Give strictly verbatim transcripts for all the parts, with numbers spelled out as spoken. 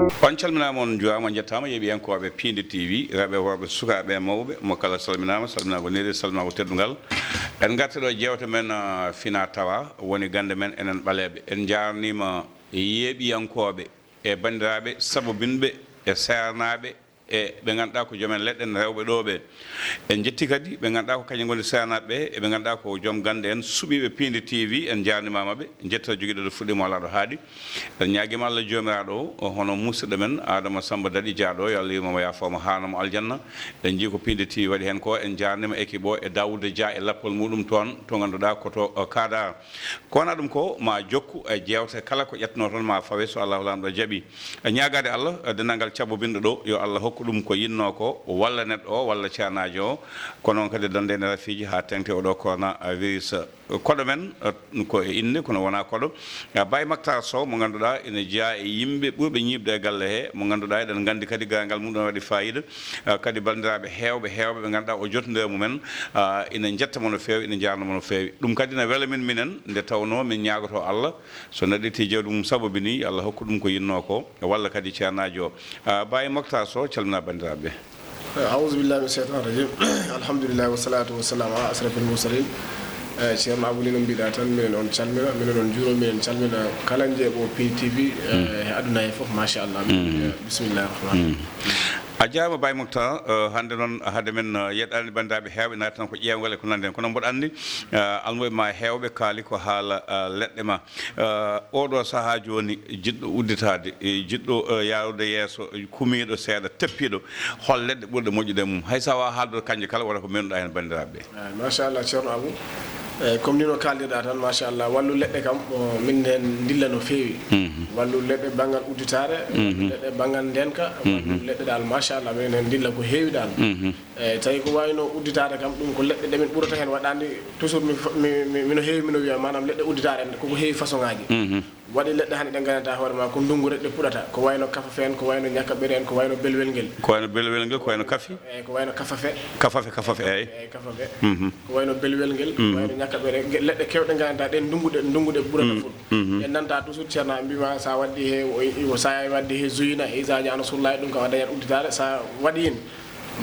On calminaama, on njuwaama, on njettaama, yeeɓiyankooɓe Piindi T V, rewɓe e worɓe, sukaaɓe e mawɓe, mo kala salminaama, salminaango neeri, salminaango teddungal. En ngarti ɗo jeewte men, ah, fina tawa, woni gannde men enen ɓaleeɓe. En njaarniima yeeɓiyankooɓe e banndiraaɓe sabobinɓe e seernaaɓe e ɓe ngannduɗaa ko joom en leɗɗe en rewɓe ɗo ɓe. En njetti kadi ɓe ngannduɗaa ko kañum ngoni seernaaɓe ɓe, e ɓe ngannduɗaa ko joom gannde en suɓiiɓe Piindi T V, en njaarnimaama ɓe. Njettere jogiiɗo ɗo fuɗɗiima alaa ɗo haaɗi. En ñaagiima Allah Joomiraaɗo o, hono musidɗo men Adama Samba Daɗi Jaaɗo, yo Allah yurmo mo, yaafoo mo, haana mo aljanna. En njii ko Piindi T V waɗi heen ko, en njaarniima équipe o e Daouda Dia e lappol muɗum toon, to ngannduɗaa ko to, o, Kaadaar. Ko wonaa ɗum ko, ma jokku e jeewte kala ko ƴettunoo toon, ma fawe so Allahu Laamɗo jaɓii. E ñaagaade Allah, e denndaangal cabbobinɗo ɗo, yo Allah hokku ɗum ko yinnoo ko, walla neɗɗo o, walla ceernaajo o. Ko noon kadi dande ene rafiiji haa teŋti oɗo corona virus. Koɗo men, eh, ko e innde, kono wonaa koɗo. Eh, Baye Mactar Sow, mo ngannduɗaa ina jeyaa e yimɓe ɓurɓe ñiiɓde e galle he, mo ngannduɗaa eɗen nganndi kadi gaangal mum ɗon waɗi faayiida. Eh, kadi banndiraaɓe heewɓe, heewɓe ɓe ngannduɗaa o jotondira e mumen, ah, ina njetta mo no feewi, ina njaarna mo no feewi. Ɗum kadi na wela min minen, nde tawnoo min ñaagotoo Allah, so neɗɗo ƴetti jawdi mum sabobini, Allah hokku ɗum ko yinnoo ko, walla kadi ceernaajo o. Ah, Baye Mactar Sow, calminaa banndiraaɓe ɓe. أعوذ بالله من الشيطان الرجيم. الحمد لله والصلاة والسلام على أشرف المرسلين. Eh, Ceerno Abou, ni no mbiɗa tan, minen on calmina, minen on njuuro, minen calmina kala njeeɓo Piindi T V, eh, e aduna he fof, machallah. Eh, bismillahi rahmani rahim. A jaaraama, Baye Mactar. Eh, hannde noon, hade men, eh, yeɗɗaade banndiraaɓe heewɓe, naati tan ko ƴeewgal e ko nanndi heen. Kono mboɗo anndi, eh, almuɓe ma heewɓe kaali ko haala, eh, leɗɗe ma. Eh, oɗo sahaa jooni, jiɗɗo udditaade, eh, jiɗɗo, eh, yaarude yeeso, eh, kumiiɗo seeɗa, teppiiɗo, hol leɗɗe ɓurɗe moƴƴude e mum? Hay so a waawaa haaldude kanje kala, wota ko meenuɗaa heen banndiraaɓe ɓe. Eh, machallah, Ceerno Abou. Eh, comme ni no kaaldirɗaa tan, machallah, wallu leɗɗe kam, o, min heen ndilla no feewi. Mhm. Wallu leɗɗe banngal udditaare, mhm, wallu leɗɗe banngal ndeenka, mhm, wallu leɗɗe dal, machallah, min heen ndilla ko heewi dal. Mhm. Eeyi, tawi ko waawno udditaade kam, ɗum ko leɗɗe ɗe min ɓurata heen waɗande. Toujours mi fo-, mi, mi, mino heewi, mino wiya, maanaam, leɗɗe udditaare en, koko heewi façon ŋaaji. Mhm. Waɗi leɗɗe hannde ɗe nganndantaa hoore ma, ko ndunngu rek ɗe puɗata. Ko wayno kafafe en, ko wayno ñakkaɓere en, ko wayno belwel ngel. Ko wayno belwel ngel, ko wayno kafi. Eeyi, ko wayno kafafe. Kafafe, kafafe, eeyi. Eeyi, kafafe. Mhm. Ko wayno belwel ngel, ko, mhm, wayno ñakkaɓere, ge-, leɗɗe keewɗe nganndantaa ɗen ndunngu ɗe, ndunngu ɗe ɓurata, mhm, fof. Mhm. Ɗe nanta toujours, Ceerno, mbima sa waddi he, o, o, sa waddi he zuyina, e isa ja Rasulullah, ɗum kam a dañat udditaare, sa waɗi hen.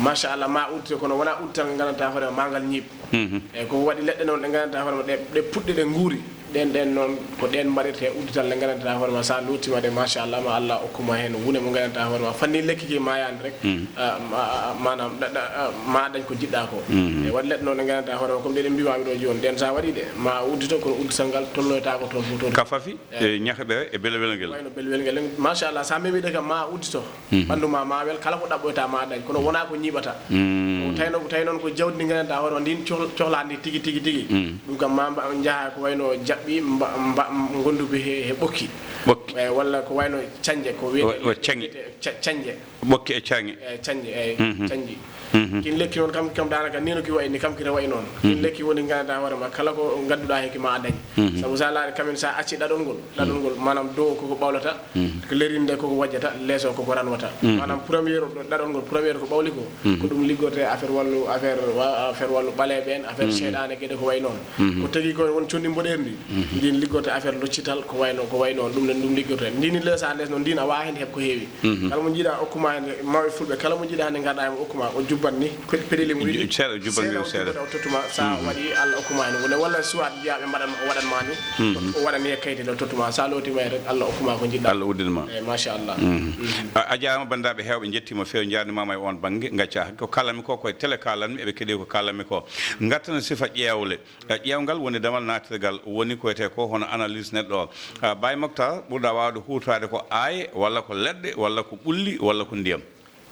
Machallah, ma uddite, kono wona uddital ngal nganndantaa hoore ma, ma ngal ñiiɓ. Mhm. Eeyi, ko waɗi leɗɗe noon ɗe nganndantaa hoore ma, ɗe, ɗe puɗɗi, ɗe nguuri. Ɗen, ɗen noon, ko ɗen mbaɗirte uddital nde nganndantaa hoore ma, sa lottima ɗe, machallah, ma Allah okku ma heen wune mo nganndantaa hoore ma. Fanni lekki ki mayaani rek, mhm, ah, ma-, ah, maanaam, ɗa-, ɗa-, ah, ma dañ ko jiɗɗa ko. Mhm. Eeyi, waɗi leɗɗe noon ɗe nganndantaa hoore ma, comme ɗe ɗe mbimami ɗo jooni, ɗen sa waɗi ɗe, ma uddito, kono uddital ngal tolnoytaako toon fof toon. Kafafi? Eeyi. E ñakɓere e belewel ngel. Wayno belewel ngel. Machallah, sa memi ɗe kam, ma uddito. Mhm. Ɓanndu ma, ma wel, kala ko ɗaɓɓoyta ma dañ, kono wona ko ñiiɓata. Mm. Tawi noon, tawi noon ko jawdi ndi nganndantaa hoore ma, ndin cohl-, cohlaa ndi tigi, tigi, tigi. Mm. Ɗum kam ma mba-, njaha ko wayno jaɓɓi, mba-, mba-, ngonduɓe he, he ɓokki. Ɓokki. Eeyi, walla ko wayno canje, ko wiyete, wa-, wa caŋi, wiyete ca-, canje. Ɓokki e caŋi. Eeyi, canje, eeyi, mhm, canji. Mhm. Kin lekki noon kam, kam daanaka ni no ki wayi ni, kam kina wayi noon. Kin, mhm, lekki woni nganndantaa hoore ma, kala ko ngadduɗaa he ki ma a dañ. Mhm. Sabu sa laari kamen sa acci ɗaɗol ngol, ɗaɗol ngol, maanaam dow koko ɓawlata, mhm, ko lerinde koko wajjata, leeso koko ranwata. Mhm. Maanaam premier o, ɗaɗol ngol, premier ko ɓawli ko, mhm, ko ɗum liggorte affaire wallu, affaire wa-, affaire wallu ɓaleeɓe en, affaire, mhm, seyɗaane, geɗe ko wayi noon. Mhm. Ko tagi ko won conndi mboɗeeri ndi. Mhm. Ndin liggorte affaire loccital, ko wayno, ko wayi noon, ɗum ɗon ɗum liggorte. Ndin ni lees haa lees noon, ndin a waawaa heen heɓ ko heewi. Mhm. Kala mo njiiɗaa okku ma heen, mawɓe fulɓe, kala mo njiiɗaa heen nganndanɗaa mo okku ma, o jubbat ni, pe-, peɗeli mum. Ju-, seeɗa, jubbat ni o seeɗa. Seeɗa o tottu ma, sa, mhm, waɗi, Allah okku ma heen. Wona walla soit mbiyaa ɓe mbaɗan, o waɗan ma ni, mhm, o waɗan ni e kaydi ɗo tottu ma. Sa looti ma rek, Allah okku ma ko njiɗɗaa. Allah uddin ma. Eeyi, machallah. Mhm. Mhm. A, a jaaraama, banndiraaɓe heewɓe, njettiima feewi, njaarnimaama e oon bannge, ngaccaa hakke. Ko kaalanmi ko, ko e télé kaalanmi, eɓe keɗii ko kaalanmi ko. Ngarten e sifa ƴeewle. E ƴeewngal woni damal naatirgal, woni ko wiyetee ko hono analyse neɗɗo o. Ah, Baye Moctar, ɓurɗaa waawde huutoraade ko aaye, walla ko leɗɗe, walla ko ɓulli, walla ko ndiyam?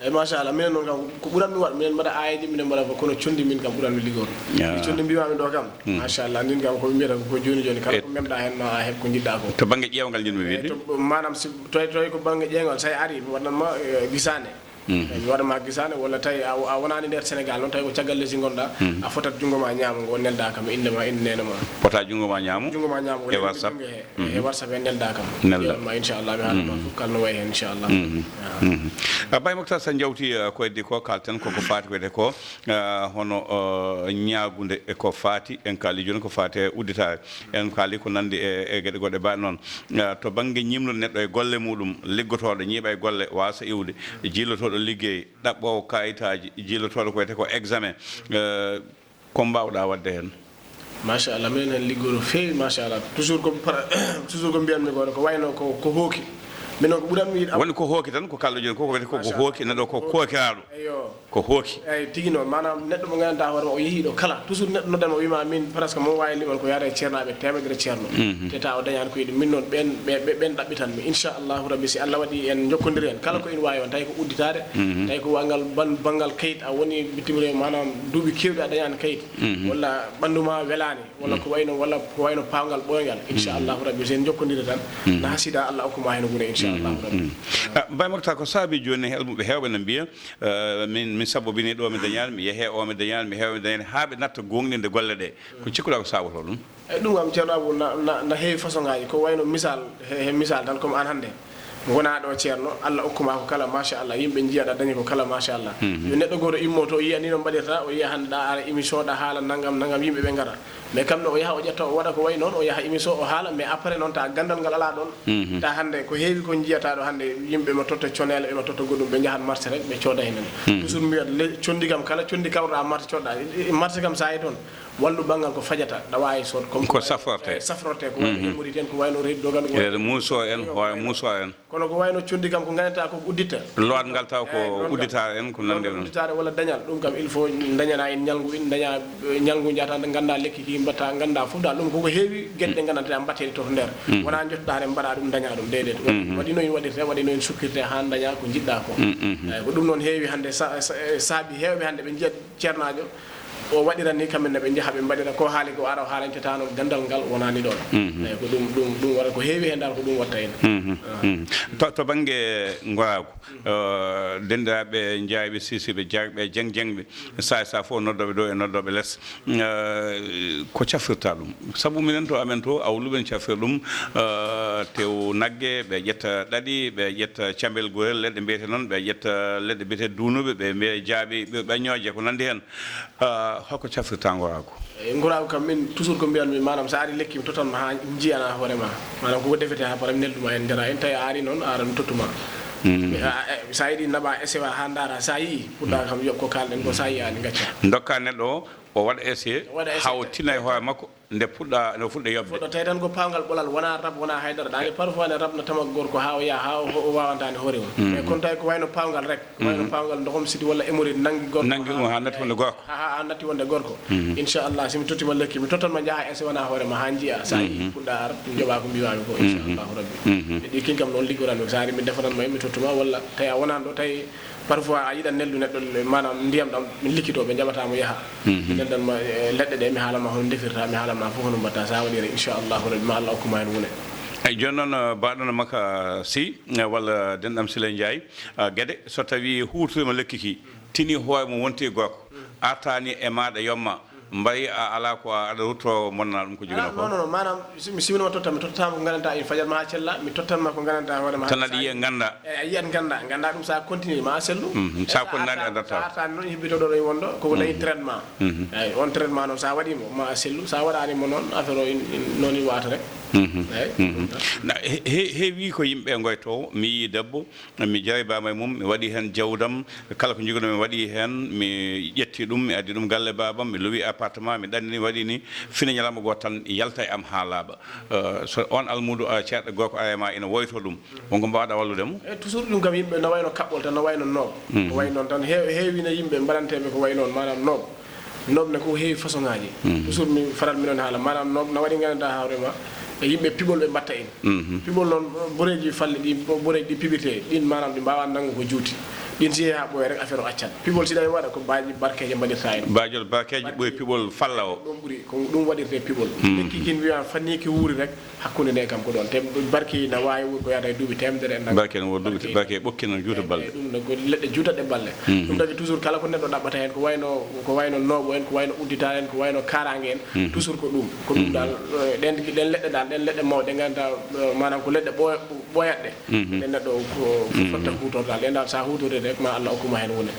Eeyi, machallah, minen noon kam, ko ɓuranmi waɗ-, minen mbaɗa aayeeje, minen mbaɗa ko, kono conndi min kam ɓuranmi liggoor. Ah. Ɗi conndi mbimaami ɗo kam, hmm, machallah, ndin kam ko ɓe mbiyata ko, ko jooni jooni, kala, e, ko memɗaa heen ma a heɓ ko njiɗɗaa ko. To bannge ƴeewngal njiɗmi, eeyi, wiide? To, maanaam, si, tawi, tawi ko bannge ƴeewngal, so a arii, mi waɗnan ma, eh, gisaane. Mhm. Mi waɗa ma gisaane, walla tawi a, a wonaani nder Sénégal noon, tawi ko caggal leydi ngonɗa, mhm, a fotat junngo ma ñaamo ngo nelda kam, innde ma, innde neene ma. Pota junngo ma ñaamo? Junngo ma ñaamo ngo e nelda WhatsApp? Junngo he, mhm, e WhatsApp he nelda kam. Nelda. Ƴeewan ma, inchallah, mi haalan ma, mhm, fof kala no wayi heen, inchallah. Mhm. Ah. Mhm. Ah, Baye Moctar, so en njawti, eh, ko heddi ko, kaalten koko faati ko heddi ko, ah, hono, oh, ñaagunde e ko faati, en kaali jooni ko faati e udditaare. En kaali ko nanndi e, e geɗe goɗɗe baaɗe noon. Ah, to bannge ñiimnude neɗɗo e golle muɗum, liggotooɗo ñiiɓa e golle, waasa iwde, jiilotooɗo liggey, ɗaɓɓoowo kaayitaaji, jiilotooɗo ko wiyetee ko examen. Eh, ko mbaawɗaa waɗde heen? Machallah, minen heen liggoro feewi, machallah. Toujours ko para-, toujours ko mbiyanmi ko, ko wayno ko, ko hooki. Min noon ko ɓuranmi yiɗde am- Woni ko hooki tan, ko kalɗo jooni ko, ko wiyetee ko, ko, machallah, hooki, neɗɗo ko kookiraaɗo. Eyyo. Ko hooki. Eyyi, tigi noon. Maanaam, neɗɗo mo nganndanɗaa hoore ma, o yehiiɗo kala. Toujours neɗɗo noddan o wiima, min, presque, mo waawi limal ko yaada e ceernaaɓe teemedere ceerno. Mhm. Te tawa o dañaani ko yiɗi. Min noon, ɓeen, ɓe, ɓe, ɓeen ɗaɓɓitan mi. Inchallahu Rabbi, si Allah waɗi en njokkondiri en. Kala ko ina waawi on, tawi ko udditaade, mhm, tawi ko wanngal ban-, banngal kayit, a woni bitim reew, maanaam, duuɓi keewɗi a dañaani kayit, mhm, walla ɓanndu ma welaani, walla, mm, ko wayno, walla ko wayno paawngal ɓooyngal, mm, inchallahu Rabbi, so en njokkondiri tan, mm, na hasida Allah okku ma heen wure, inchallahu, mm, Rabbi. Mm. Ah, Baye Moctar, ko saabi jooni, helmuɓe heewɓe ne mbiya, eh, min, min sabbobini ɗo mi dañaani, mi yehe o mi dañaani, mi heewa mi dañaani, haa ɓe natta goongɗinde golle ɗe. Ko cikkuɗaa ko saabotoo ɗum? Eyi, ɗum kam, Ceerno Abou, na, na, na heewi façon ngaaji. Ko wayno misal, he, he misal tan, comme aan hannde. Wonaa ɗo ceerno, Allah okku ma ko kala, machallah, yimɓe njiya ɗa dañi ko kala, machallah. Mhm. Yo neɗɗo gooto immo to, o yiya ni no mbaɗirta, o yiya hannde ɗa ara émission, ɗa haala nangam, nangam, yimɓe ɓe ngara. Mais kam ne o yaha o ƴetta, o waɗa ko wayi noon, o yaha émission, o haala, mais après noon ta ganndal ngal alaa ɗoon. Mhm. Ta hannde ko heewi ko njiyata ɗo hannde, yimɓe ma totta conneele, ɓe ma totta goɗɗum, ɓe njahat marché rek, ɓe cooda heen. Mhm. Toujours mbiyat, le-, conndi kam kala, conndi kawruɗa marché cooda. I-, i-, marché kam sa yehi toon, wallu banngal ko fajata, ɗa waawi sood. Comme ko safrorte. Eh, safrorte, ko wayno, mhm, e Mauritanie, ko wayno reedu dogan, ko wayno muuso en, ko wayno muuso en. Kono ko wayno conndi kam ko nganndantaa ko udditta. Loat ngal taw ko, eh, noon kam, udditaare en, ko nande noon. Udditaare walla dañal, ɗum kam il faut dañana en ñalngu, en daña, eh, ñalngu njahata nde ngannda lekki ki mbatta, ngannda fof dal, ɗum koko heewi geɗe ɗe, mm, nganndantaa mbaɗteɗe to nder. Mm. Wona jottoɗaa ne mbaɗa ɗum, daña ɗum, déedéet. Mm. Waɗi no en waɗirte, waɗi no en sukkirte haa daña ko njiɗɗa ko. Mm, mm, mm. Eyi, ko ɗum noon heewi hannde sa-, sa-, saabi heewɓe hannde ɓe njiyat ceernaajo, o waɗiran ni kamɓe ne ɓe njaha ɓe mbaɗira ko haali ko ara o haalante tano ganndal ngal wonaani ɗoon. Mhm. Eyi, ko ɗum, ɗum, ɗum waɗa ko heewi heen dal ko ɗum watta en. Mhm. Ah. Mhm. To, to bannge ngoraagu, eh, denndiraaɓe njaayɓe, siisiiɓe, jaagɓe, jeng-jengɓe, saay saay fof noddooɓe dow e noddooɓe les, eh, ko cafrirta ɗum? Sabu minen to amen to, awluɓe ne cafrira ɗum, eh, tew nagge, ɓe ƴetta ɗaɗi, ɓe ƴetta cambel gorel, leɗɗe mbiyete noon, ɓe ƴetta leɗɗe mbiyete duunuɓe, ɓe mbiya jaaɓi, ɓe, ɓe ñooje, ko nanndi heen. Ah, hol ko cafrirta ngoraagu? E ngoraagu kam, min toujours ko mbiyanmi, maanaam, so a ari lekki, mi tottan ma haa njiyana hoore ma. Maanaam, koko defete haa para, mi neldu ma heen, njara heen, tawi a ari noon, a ara mi tottu ma. Mm. Mi, a, a, so a yiɗi naɓa essai haa ndaara, so a yii, puɗɗa kam yoɓ ko kaalɗen ko, so a yiyaani, ngacca. Ndokka neɗɗo o, o waɗa essai, o waɗa essai, haa o tina e hoore makko, nde puɗɗa, nde fuɗɗa yoɓde. Fuɗɗa tawi tan ko paawngal ɓolal, wonaa rab, wonaa haydara. Ɗaani parfois ne rab na tama gorko haa o yaha, haa o, o waawantaani hoore mum. Mm. E kono tawi ko wayno paawngal rek. Wayno, mhm, paawngal ndohom sidi walla hémorroïde nanngi gorko. Nanngi ɗum haa natti wonde gorko. Haa, haa, haa natti wonde gorko. Mhm. Inchallah, so mi tottiima lekki, mi tottan ma njaha e so wonaa hoore ma haa njiya. So a yii, mhm, puɗɗa ara, mi joɓa ko mbiiwaami ko, mhm, inchallahu rabbi. Mhm. E ɗi kin kam noon liggoranmi. So a ari, mi defanan ma, mi tottuma, walla tawi a wonaani ɗo, tawi parfois a yiɗan neldu neɗɗo, maanaam ndiyam ɗam, min likkito, ɓe njaɓata mo yaha. Mhm. Mi neldan ma, eh, leɗɗe ɗe, mi haalan ma hono ndefirta, mi haalan ma fof hono mbaɗta. So a waɗi rek, inchallahu rabbi, ma Allah okku ma heen wune. Eyi, jooni noon, eh, mbaɗono makka Sy, eh, walla denɗam Siley Ndiaye, ah, Guédé, so tawii huutorima lekki ki, tini hoore mum wonti e gorko, artaani e maaɗa yomma, mbayi a alaa ko a, aɗa rutto bonnana ɗum ko joginoo ko? Ah, non, non, non, maanaam, si mi siwno ma totta, mi tottata ma ko nganndantaa, ina fajat ma haa cella, mi tottan ma ko nganndantaa hoore ma. Tan aɗa yiya ngannda. Eyi, a yiyat ngannda, ngannda ɗum so a continue ma a sellu. Mhm. Eyi, so a continue a darta. Sa artaani noon, hebbito ɗo ɗo wonɗo, koko dañi traitement. Mhm. Eyi, on traitement noon, so a waɗi mo, ma a sellu, so a waɗaani mo noon, affaire o in, in, noon in wata rek. Mhm. Eyi. Mhm. Na, he, he, heewi ko yimɓe ngoyto, mi yii debbo, mi jarabaama e mum, mi waɗi heen jawdam, kala ko njoginoo mi waɗi heen, mi ƴetti ɗum, mi addi ɗum galle baabam, mi lowi appartement, mi ɗanni, mi waɗi ni, fina ñalawma gooto tan yalta e am haa laaɓa. Eh, so on almuudo, eh, ceerɗo gorko ari e ma ina woyto ɗum, wonko mbaawɗa wallude mo? E toujours ɗum kam yimɓe no wayno kaɓɓol tan, no wayno noob. Mhm. Ko wayi noon tan, heew-, heewino yimɓe mbaɗanteeɓe ko wayi noon, maanaam noob. Noob ne ko heewi façon ŋaaji. Mhm. Toujours mi faral mi noon haala, maanaam noob na waɗi nganndantaa hoore ma, e yimɓe piɓol ɓe mbaɗta en. Mhm. Piɓol noon, boreeji falli ɗi, boreeji ɗi piɓirtee, ɗin maanaam ɗi mbaawaa nanngu ko juuti. Ɗin si yehi haa ɓooya rek, affaire o accan. Piɓol si ɗawi waɗa, ko baaji barkeeje mbaɗirta en. Baajol barkeeje ɓooyi piɓol falla o. Ɗum ɓuri, ko ɗum waɗirte piɓol. Lekki kin wiya fanni ki wuuri rek, hakkunde nde kam ko ɗon. Te barki na waawi wuur ko yahata e duuɓi teemedere en. Barke no won duuɓi, barke ɓokki no juuta balle. Ɗum no ko leɗɗe juutatɗe balle. Ɗum tagi toujours kala ko neɗɗo ɗaɓɓata heen, ko wayno, ko wayno nooɓo en, ko wayno udditaare en, ko wayno kaaraange en, toujours ko ɗum. Ko ɗum dal, eh, ɗen, ɗen leɗɗe dal, ɗen leɗɗe mawɗe, ngannduɗaa, eh, maanaam ko leɗɗe ɓooya-, ɓooyatɗe. Ɗen neɗɗo ko fotta huutorgal. Ɗen dal, so a huutortiri rek, ma Allah okkuma heen wone.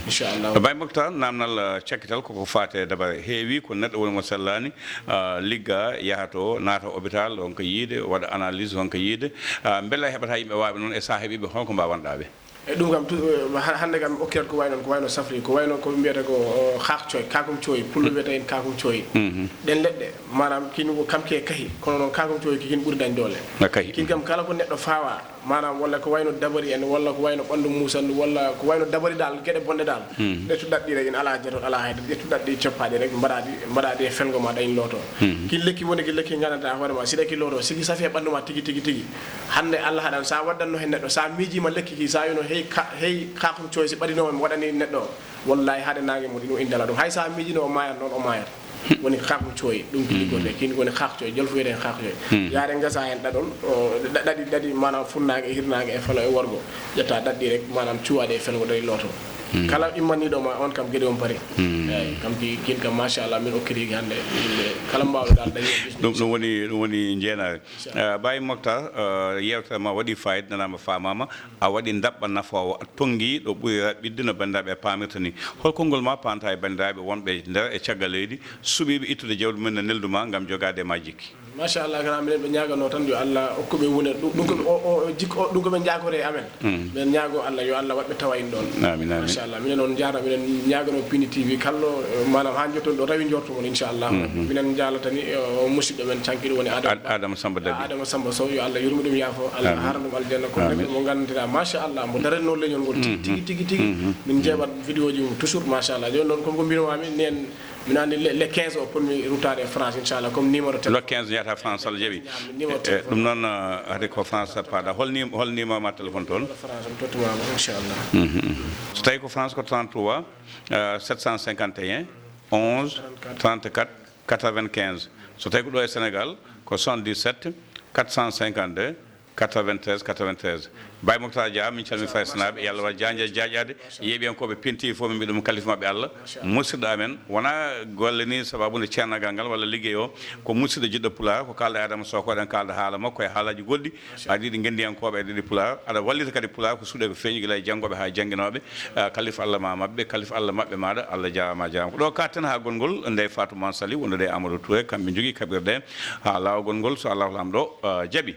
Inchallah. Baye Moctar, namnal, eh, cakkital koko faate dabare. Heewi ko neɗɗo woni mo sellaani, ah, ligga, yaha to, naata hôpital, on ko yiide, waɗa analyse, on ko yiide. Ah, mbela heɓata yimɓe waawɓe noon, e so a heɓiiɓe, holko mbawanɗaa ɓe? E ɗum kam, tu-, eh, ha-, hannde kam, okkirat ko wayi noon, ko wayno safri, ko wayno ko mbiyata ko, o, haak coy, kaakum coy, pullo wiyata en kaakum coy. Ɗen leɗɗe, maanaam, kin ko kam ke kahi, kono noon kaakum coy ki kin ɓuri dañ doole. Na kahi. Kin kam, kala ko neɗɗo faawa, maanaam, walla ko wayno dabari en, walla ko wayno ɓanndu muusandu, walla ko wayno dabari dal, geɗe bonɗe dal. Ƴettu ɗaɗɗi rek, ina alaa jeto, alaa hay, ƴettu ɗaɗɗi coppaaɗi rek, mbaɗaa ɗi, mbaɗaa ɗi e felgo ma, ɗa in looto. Kin lekki woni ki lekki nganndanɗaa hoore ma, si ɗa ki looto, sigi safi e ɓanndu ma tigi, tigi, tigi. Hannde Allah haɗan, sa waddanno heen neɗɗo, sa miijiima lekki ki, sa wino, "Hey, ka-, hey, kaakum coy, si ɓadinooma mi waɗani neɗɗo o, wallahi, haade naange mum, ɗum indala ɗum." Hay sa miijino o maayat noon, o maayat. Woni kaakum coy, ɗum ki liggorde, kin woni kaak coy, jolfo wiyeten kaak coy. Yaade ngesa heen ɗaɗol, o, ɗa-, ɗaɗi, ɗaɗi, maanaam funnaange e hirnaange e falo e worgo. Ƴetta ɗaɗɗi rek, maanaam cuwaade e felgo ɗo e looto. Kala immaniiɗo ma on kam geɗe on pari. Eeyi, kam ki, kin kam machallah, min okkiriki hannde yimɓe kala mbaawɗo dal dañi e bismillah. Ɗum, ɗum woni, ɗum woni njeenaari. Eh, Baye Moctar, eh, yewtere ma waɗi fayida, nanaama, faamaama. A waɗi ndaɓɓa nafoowo, a tonngi ɗo ɓuri raɓɓiɗde no banndiraaɓe paamirta ni. Hol konngol ma paanta e banndiraaɓe wonɓe nder e caggal leydi, suɓiiɓe ittude jawdi mumen no neldu ma ngam jogaade e ma jikki? Machallah, kana minen ɓe ñaaganoo tan yo Allah okku ɓe wune. Ɗum, ɗum ko ɓe, o, o, jikku o, ɗum ko ɓe njaakori e amen. Minen ñaagoo Allah, yo Allah waɗ ɓe tawa en ɗoon. Amin, amin. Machallah, minen noon njaarno, minen ñaaganoo Pindi T V kallo, eh, maanaam haa njotton ɗo tawi njortu mon, inchallah. Minen njaalata ni, eh, o musidɗo men cankiɗo woni Adama Ad-, Adama Samba Dabi. Adama Samba Sow, yo Allah yurmo ɗum, yaafo, Allah haara ɗum aljanna. Ko neɗɗo mo ngannduɗaa, machallah, mo daranno leñol ngol tigi, tigi, tigi, tigi. Min njeeɓat vidéo ji mum toujours, machallah. Jooni noon, comme ko mbinomaami, nen, mino anndi le, le quinze o, pour mi ruttaade e France, inchallah, comme numéro téléphone. Le quinze yahata France, Allah jaɓi. Numéro téléphone. Eh, ɗum noon, eh, hade ko France paaɗa. Hol ni-, hol numéro ma téléphone toon? France, mi tottuma mo, inchallah. So tawi ko France ko trente-trois, eh, sept cent cinquante et un, onze, trente-quatre, quatre-vingt-quinze. So tawi ko ɗo e Sénégal, ko soixante-dix-sept, quatre cent cinquante-deux, quatre-vingt-treize, quatre-vingt-treize. Baye Moctar Dia, min calmi Faysanaɓe, yo Allah waɗ jaajaa-, jaajaade. Yeeɓiyankooɓe Pindi T V fof, min mbiɗa ɗum kalifa maɓɓe Allah. Musidɗo amen, wonaa golle ni sababu nde ceernagal ngal walla liggey o, ko musidɗo jiɗɗo Pulaar, ko kaalɗa e Adama Sow ko, eɗen kaalda haala makko e haalaaji goɗɗi. Aɗa yiɗi ngenndiyankooɓe, aɗa yiɗi Pulaar, aɗa wallita kadi Pulaar, ko suuɗe ko feeñi gila e janngooɓe haa jannginooɓe. Ah, kalifa Allah ma maɓɓe, kalifa Allah maɓɓe maaɗa, Allah jaaraama, a jaaraama. Ko ɗo kaaɗten haa gonngol, ndey Fatou Mansali, wondude e Amadou Touré, kamɓe njogii kaɓirɗe haa laawol gonngol, so Allahu Laamɗo, ah, jaɓi.